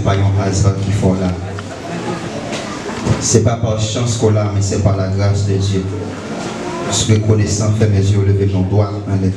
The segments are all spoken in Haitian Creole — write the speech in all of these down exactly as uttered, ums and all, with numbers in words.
pa yon aza ki fè w la. Se pa pa chans ke w la, men se pa la gras de Dye. Rekonesan, fèmen zye w, leve men w dwat anlè.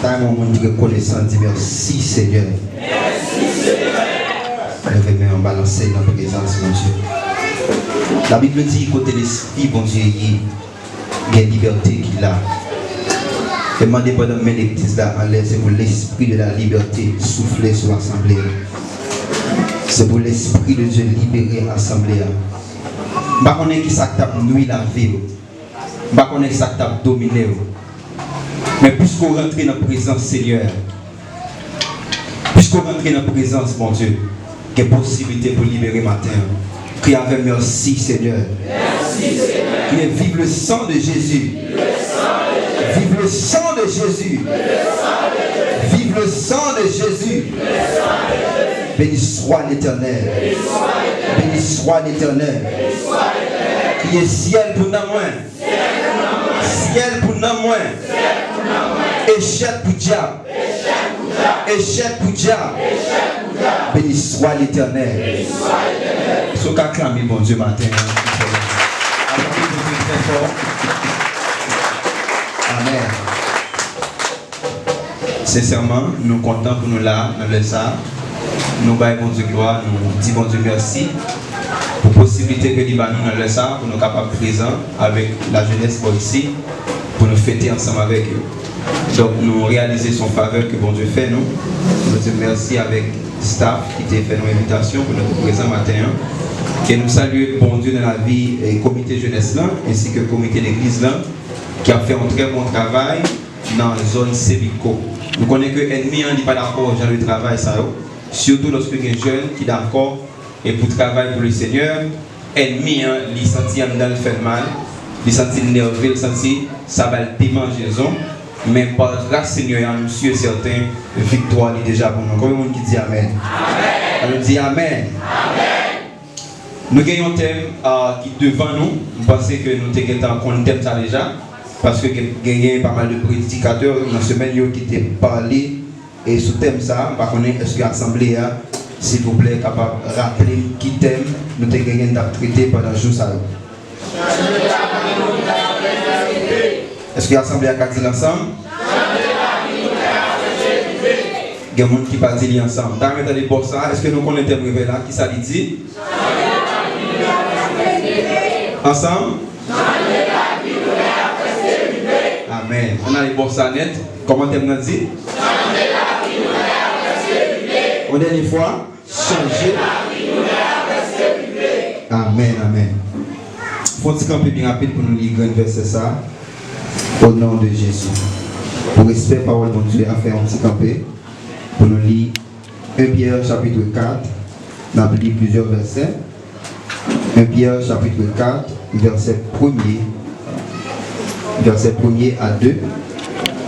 Sa yon moun ki rekonesan, di, "Mèsi, Senyè." Leve men w, balanse nan prezans Bondye. Labib di, kote Lespri Bondye ye, gen libète ki la. E mande pandan m men legliz la anlè, se pou Lespri de la libète soufle sou asanble a. Se pou Lespri de Dye libere asanble a. M pa konnen ki sa k t ap nwi lavi w. M pa konnen sa k t ap domine w. Men piske w rantre nan prezans Senyè a, piske w rantre nan prezans Bondye, gen posiblite pou libere maten an. Kriye avè m, "Mèsi, Senyè." Kriye, "Vive le sang de Jésus." Vive le sang de Jésus. Vive le sang de Jésus. Béni soit l'Éternel. Béni soit l'Éternel. Kriye, "Syèl pou nanm mwen." Syèl pou nanm mwen. Echèk pou dyab. Echèk pou dyab. Béni soit l'Éternel. Si w ka aklame Bondye maten an, aklame Bondye trè fò. Amèn. Sensèman, nou kontan pou nou la nan lè sa a. Nou bay Bondye glwa, nou di Bondye mèsi pou posiblite ke li ba nou nan lè sa a, pou nou kapab prezan avèk lajenès bò isi, pou nou fete ansanm avèk yo. Donk, nou reyalize se yon favè ke Bondye fè nou. Nou di mèsi avèk staff ki te fè nou envitasyon pou nou te prezan maten an. E nou salye Bondye nan lavi, e, komite jenès lan, ensi ke komite legliz lan, ki ap fè yon trè bon travay nan zòn Sebitco. Nou konnen ke ènmi an, li pa dakò jan de travay sa yo, sitou lòske gen jèn ki dakò e pou travay pou le Senyè. Ènmi an, li santi anndan l fè l mal, li santi l nève, l santi sa ba l demanjezon, men pa gras Senyè a, nou si e sèten, viktwa li deja pou nou. Konbyen moun ki di amèn? An nou di amèn. Nou gen yon tèm, ah, ki devan nou. M panse ke nou te gentan konn tèm sa deja, paske gen, genyen pa mal de predikatè nan semèn yo ki te pale, e, sou tèm sa a. M pa konnen èske asanble a, silvouplè, kapab raple m ki tèm nou te genyen n t ap trete pandan jou sa yo. Èske asanble a ka di l ansanm? Gen moun ki pa di li ansanm. M ta renmen tande bò sa a. Èske nou konnen tèm revèy la? Kisa li di? Ansanm? Amèn. Ann ale bò sa nèt. Kòman tèm nan di? Yon dènye fwa. Chanje. Amèn, amèn. Fè yon ti kanpe byen rapid pou nou li grenn vèsè sa. O non de Jezi. Pou respè pawòl Bondye a, fè yon ti kanpe pou nou li en Pyè chapit kat. N ap li plizyè vèsè. En Pyè chapit kat, vèsè premye, vèsè premye a de.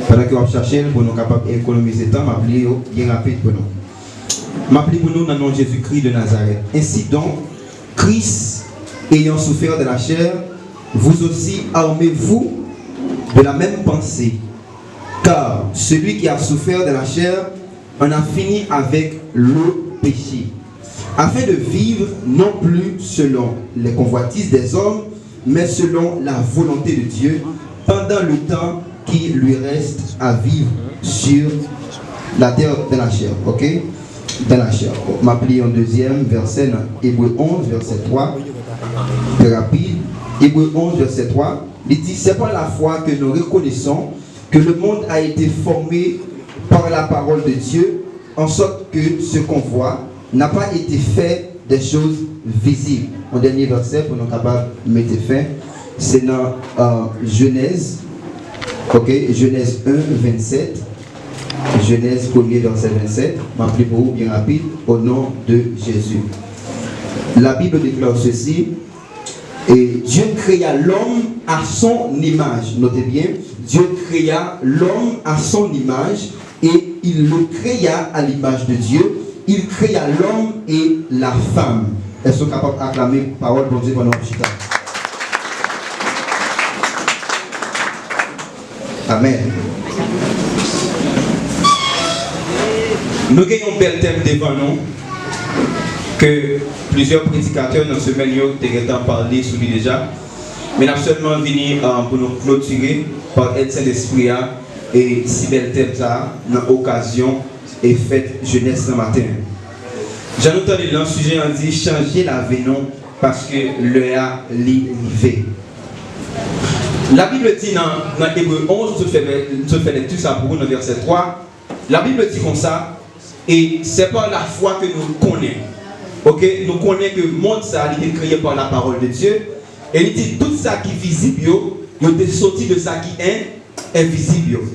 Pandan ke w ap chache l, pou nou kapab ekonomize tan, m ap li yo byen rapid pou nou. M ap li pou nou nan non Jezikri de Nazarèt. Ainsi donc, Christ, ayant souffert de la chair, vous aussi armez-vous de la même pensée. Car celui qui a souffert de la chair en a fini avec le péché, afin de vivre non plus selon les convoitises des hommes, mais selon la volonté de Dieu, pendant le temps qui lui reste à vivre sur la terre dans la chair. Ok? Dans la chair. M ap li yon dezyèm vèsè nan Ebre onz, vèsè twa. Trè rapid. Ebre onz, vèsè twa. Li di, c'est par la foi que nous reconnaissons que le monde a été formé par la parole de Dieu, en sorte que ce qu'on voit n'a pas été fait des choses visibles. Yon dènye vèsè pou nou kapab mete fen, se nan, euh, Jenèz, ok, Jenèz en, vennsèt, Jenèz premye vèsè vennsèt, m ap li pou ou byen rapid, au nom de Jésus. La Bible déclare ceci, et Dieu créa l'homme à son image. Notez bien, Dieu créa l'homme à son image et il le créa à l'image de Dieu. Il créa l'homme et la femme. Èske w kapab aklame pawòl Bondye pandan w chita? Amèn. Nou gen yon bèl tèm devan nou ke plizyè predikatè nan semèn yo te gentan pale sou li deja. Men n ap sèlman vini, uh, pou nou klotire pa èd Sentespri a e si bèl tèm sa a nan okazyon e fèt jenès nan maten an. Jan nou tande l lan, sijè an di chanje lavi nou paske lè a li rive. Labib di nan, nan Ebre onz, nou sot fè, nou sot fè lekti sa pou ou nan vèsè twa, Labib di konsa, et c'est par la foi que nous connaît. Ok, nou konnen ke mond sa a, li te kreye par la parole de Dieu, e li di tout sa ki vizib yo, yo te soti de sa ki en, envizib yo.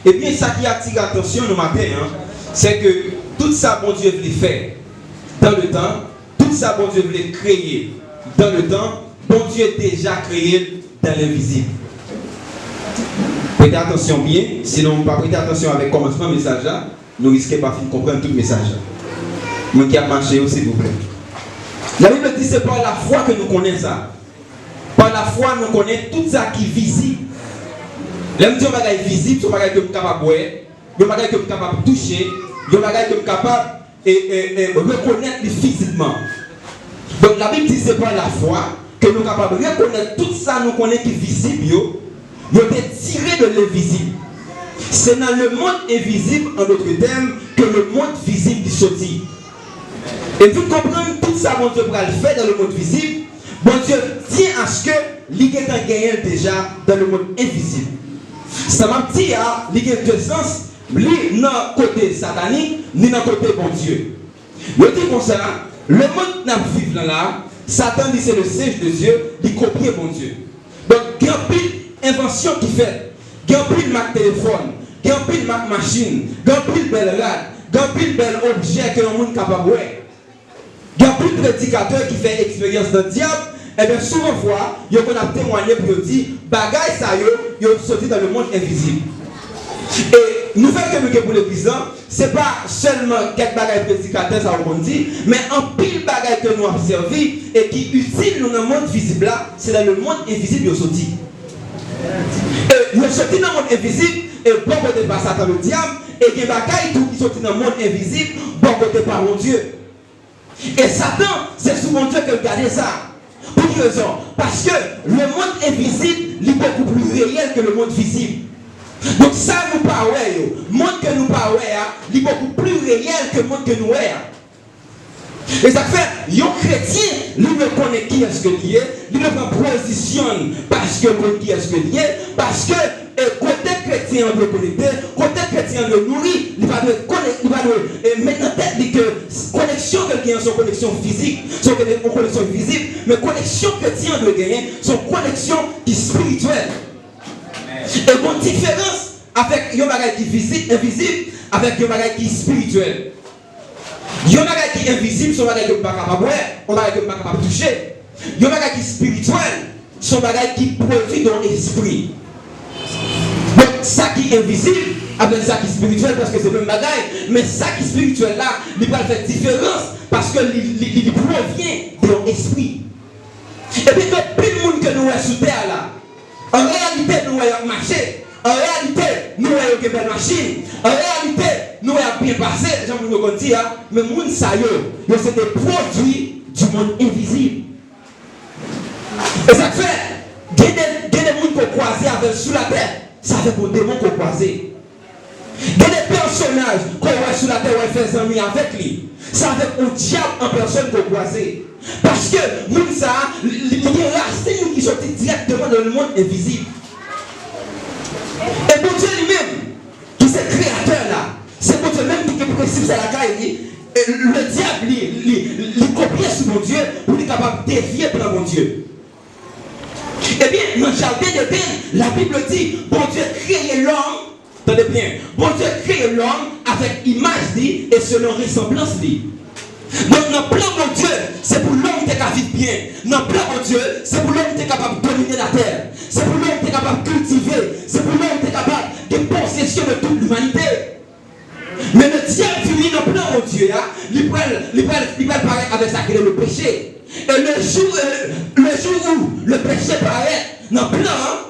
Ebyen, sa ki atire atansyon nou maten an, se ke tout sa Bondye vle fè dans le temps, tout sa Bondye vle kreye dans le temps, Bondye deja kreye l dans l'invisible. Prete atansyon byen, sinon nou pa prete atansyon avèk kòmansman mesaj la, nou riske pa fin konprann tout mesaj la. Moun ki ap mache yo, silvouplè. Labib di se pa lafwa ke nou konnen sa. Pa lafwa nou konnen tout sa ki vizib. Lè m di yon bagay vizib, se yon bagay ke m kapab wè, yon bagay ke m kapab touche, yon bagay ke m kapab e, e, e rekonèt li fizikman. Donk, Labib di se pa lafwa ke nou kapab rekonèt tout sa nou konnen ki vizib yo, yo te tire de lenvizib. Se nan lemonn envizib, an dòt tèm, ke lemonn vizib li soti. E vin konprann tout sa Bondye pral fè nan lemonn vizib, Bondye tyen aske li gentan genyen l deja nan lemonn envizib. Sa m ap di a, li gen de sans, li nan kote satanik, ni nan kote Bondye. Yo di konsa, lemonn n ap viv lan la, Satan li se le singe de Dieu, li kopye Bondye. Donk, gen anpil envansyon ki fèt, gen anpil mak telefòn, gen anpil mak machin, gen anpil bèl rad, gen anpil bèl objè ke yon moun kapab wè. Gen anpil predikatè ki fè eksperyans nan dyab, ebyen souvan fwa, yo konn ap temwanye pou yo di, bagay sa yo, yo soti nan lemonn envizib. E nouvèl ke nou gen pou legliz lan, se pa sèlman kèk bagay predikatè sa yo konn di, men anpil bagay ke nou ap sèvi e ki itil nou nan mond vizib la, se nan lemonn envizib yo soti. E yo soti nan mond envizib, e bò kote pa Satan ledyab, e gen bagay tou ki soti nan mond envizib, bò kote pa Bondye. E Satan, se sou Bondye ke l gade sa. Pou ki rezon? Paske lemonn envizib, li bokou pli reyèl ke lemonn vizib. Donk, sa nou pa wè yo, mond ke nou pa wè a, li bokou pli reyèl ke mond ke nou wè a. E sa k fè, yon kretyen, li dwe konnen kiyès ke li ye, li dwe pran pozisyon l, paske l konn kiyès ke li ye, paske, e, kote kretyen an dwe konekte, kote kretyen an dwe nouri, li pa dwe konek-, li pa dwe, e, met nan tèt li ke koneksyon ke l genyen se yon koneksyon fizik, se yon kone-, yon koneksyon vizib, men koneksyon kretyen an dwe genyen, se yon koneksyon ki espirityèl. E gon diferans avèk yon bagay ki vizib, envizib, avèk yon bagay ki espirityèl. Yon bagay ki envizib, se yon bagay ke m pa kapab wè, yon bagay ke m pa kapab touche. Yon bagay ki espirityèl, se yon bagay ki pwodui de yon espri. Donk, sa ki envizib avèk sa ki espirityèl, paske se menm bagay, men sa ki espirityèl la, li pral fè diferans, paske li, li, li, li pwovyen de yon espri. Epi gen anpil moun ke nou wè sou tè a la, an reyalite, nou wè y ap mache. An reyalite, nou wè yo gen bèl machin. An reyalite, nou wè y ap byen pase, jan moun yo konn di a. Men moun sa yo, yo se de pwodui du monde invisible. E sa k fè, gen de, gen de moun ke w kwaze avè l sou latè, se avèk yon demon ke w kwaze. Gen de pèsonaj ke w wè sou latè, w al fè zanmi avèk li. Se avèk yon dyab an pèsòn ke w kwaze. Paske moun sa a, li, li gen rasin li ki soti dirèkteman nan lemonn envizib. E Bondye li menm, ki se kreyatè la, se Bondye menm ki gen prensip sa lakay li, e ledyab li, li, li kopye sou Bondye pou li kapab devye plan Bondye. Ebyen, nan jaden Edenn, Labib di, Bondye kreye lòm, tande byen, Bondye kreye lòm avèk imaj li e selon resanblans li. Donk, nan plan Bondye, se pou lòm te ka viv byen. Nan plan Bondye, se pou lòm te kapab domine latè. Se pou lòm te kapab kiltive. Se pou lòm te kapab gen posesyon de tout limanite. Men ledyab vini nan plan Bondye a, li pral, li pral, li pral parèt avèk sa ki rele le peche. E le jou, e le, le jou où le peche parèt nan plan an,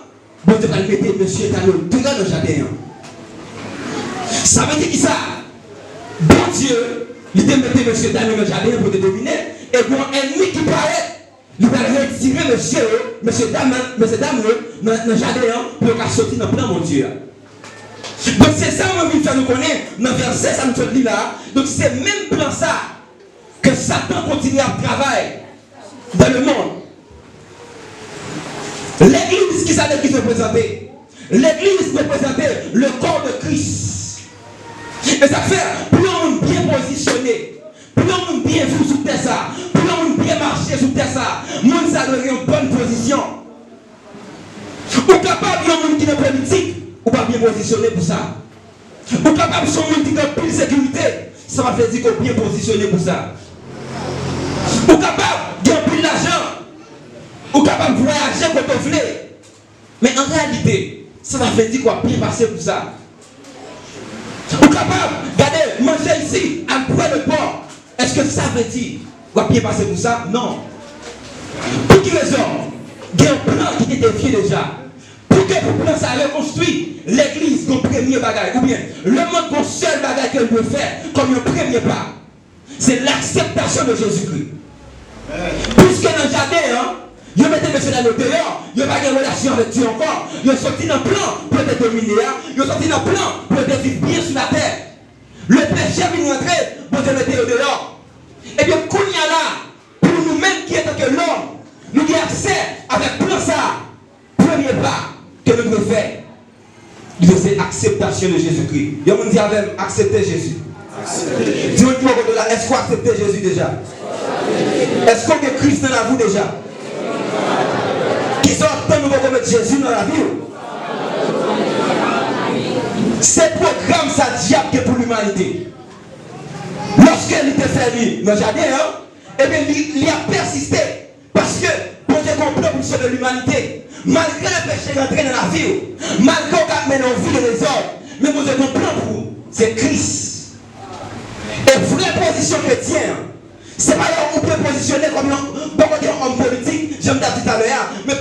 Bondye pral mete mesye Tano dedan nan jaden an. Sa vle di kisa? Bondye Bondye, li te mete mesye dam yo nan jaden an pou yo te domine, e gen yon ènmi ki parèt, li pral retire mesye yo, mesye dam, mesye dam yo nan, nan jaden an pou yo ka soti nan plan Bondye a. Donk, se sa mwen vin fè nou konnen nan vèsè sa nou sot li la a. Donk, se menm plan sa ke Satan kontinye ap travay dans le monde. Legliz, kisa legliz reprezante? Legliz reprezante le corps de Christ. E sa k fè, pou yon moun byen pozisyone, pou yon moun byen viv sou tè sa, pou yon moun byen mache sou tè sa, moun sa dwe gen yon bòn pozisyon. Ou kapab yon moun ki nan politik, ou pa byen pozisyone pou sa. Ou kapab se yon moun ki gen anpil sekirite, sa pa vle di ke w byen pozisyone pou sa. Ou kapab gen anpil lajan, ou kapab vwayaje kote w vle, men an reyalite, sa pa vle di ke w ap byen pase pou sa. Ou kapab gade manje isi, al bwè lòtbò. Èske sa vle di w ap byen pase pou sa? Non. Pou ki rezon? Gen yon plan ki te defye deja. Pou ke pou plan sa rekonstwi, legliz gon premye bagay, oubyen lemonn gon sèl bagay ke l dwe fè kòm yon premye pa. Se l'akseptasyon de Jezikri. Piske nan jaden an, yo mete mesye dam yo deyò, yo pa gen relasyon avèk Dye ankò, yo soti nan plan pou yo te domine a, yo soti nan plan pou yo te viv byen sou latè. Lepeche vin rantre, Bondye mete yo deyò. Ebyen, kounye a la, pou nou menm ki antanke lòm, nou gen aksè avèk plan sa a, premye pa ke nou dwe fè, li dwe se akseptasyon de Jezikri. Yon moun di avè m, aksepte Jezi. Di moun ki bò kote w la, èske w aksepte Jezi deja? Èske w gen Kris nan lavi w deja? Kisa w ap tann ou poko met Jezi nan lavi w? Se pwogram sa dyab gen pou limanite. Lòske li te fè li nan jaden an, ebyen, li, li ap pèsiste. Paske Bondye gen yon plan pou l sove limanite. Malgre lepeche rantre nan lavi w, malgre w ka ap mennen yon vi de dezòd, men Bondye gen yon plan pou ou. Se Kris. E vrè pozisyon kretyen an, se pa lè ou byen pozisyone kòm yon, bò kote yon òm politik, jan m t ap di talè a, men